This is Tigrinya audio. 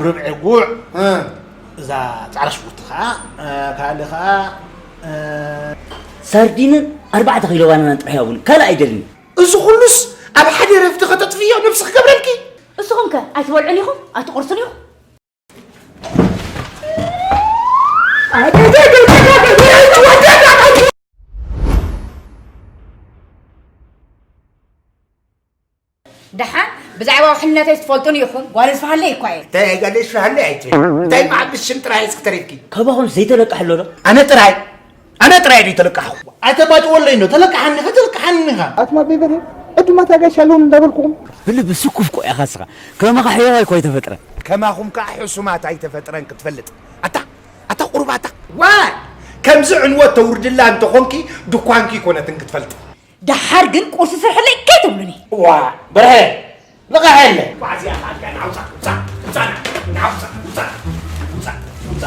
ርብዒ ጉዕ። እ። እዛ ጻዕዳ ሽጉርቲ ኸዓ፣ እ፣ ካልእ ኸዓ፣ እ፣ ሳርዲንን ኣርባዕተ ኪሎ ባናናን ጥራሕ ይሃቡኒ። ካልእ ኣይደልን። እዚ ኩሉስ ኣብ ሓደ ረፍዲ ከተጥፍዮ ነብሲ ክገብረልኪ? ንስኹም ከ ኣይትበልዑን ኢኹም? ኣይትቑርሱን ኢኹም? ደሓን ብዛዕባ ውሕልነተይ ትፈልጡን ኢኹም። ጓል ዝፈሃለይ እኳ እየ። እንታይ ጓል ዝፈሃለይ ኣይትበል። እንታይ መዓብስ ሽም ጥራይ እስኪ ተሪፍኪ? ካባኹም ዘይተለቃሕ ኣሎ ዶ? ኣነ ጥራይ፣ ኣነ ጥራይ ድዩ ተለቃሕኹ? ኣይተባጭወለይ እንዶ፣ ተለቃሓኒ ኢኻ፣ ተለቃሓኒ ኢኻ። ኣቱም ኣቦይ በርሄ፣ ዕዱማት ኣጋይሽ ኣለዉኒ እንዳበልኩኹም። ብልቢ ስኩፍ እኮ ኢኻ እስኻ። ከማኻ ሕያዋይ እኮ ኣይተፈጥረን። ከማኹም ከኣ ሕሱማት ኣይተፈጥረን ክትፈልጥ። ኣታ፣ ኣታ ቁሩብ ኣታ። ዋይ! ከምዚ ዕንወት ተውርድላ እንተኾንኪ፣ ድኳንኪ ኣይኮነትን ክትፈልጥ። ደሓር ግን ቁርሲ ስርሕለይ ከይትብሉኒ። ዋ፣ በርሀ፣ ልቓሕ የለ። ዋ፣ እዚኣ ኸኣ ንዓውፃ፣ ውፃ፣ ውፃ፣ ንዓውፃ፣ ውፃ፣ ውፃ፣ ውፃ።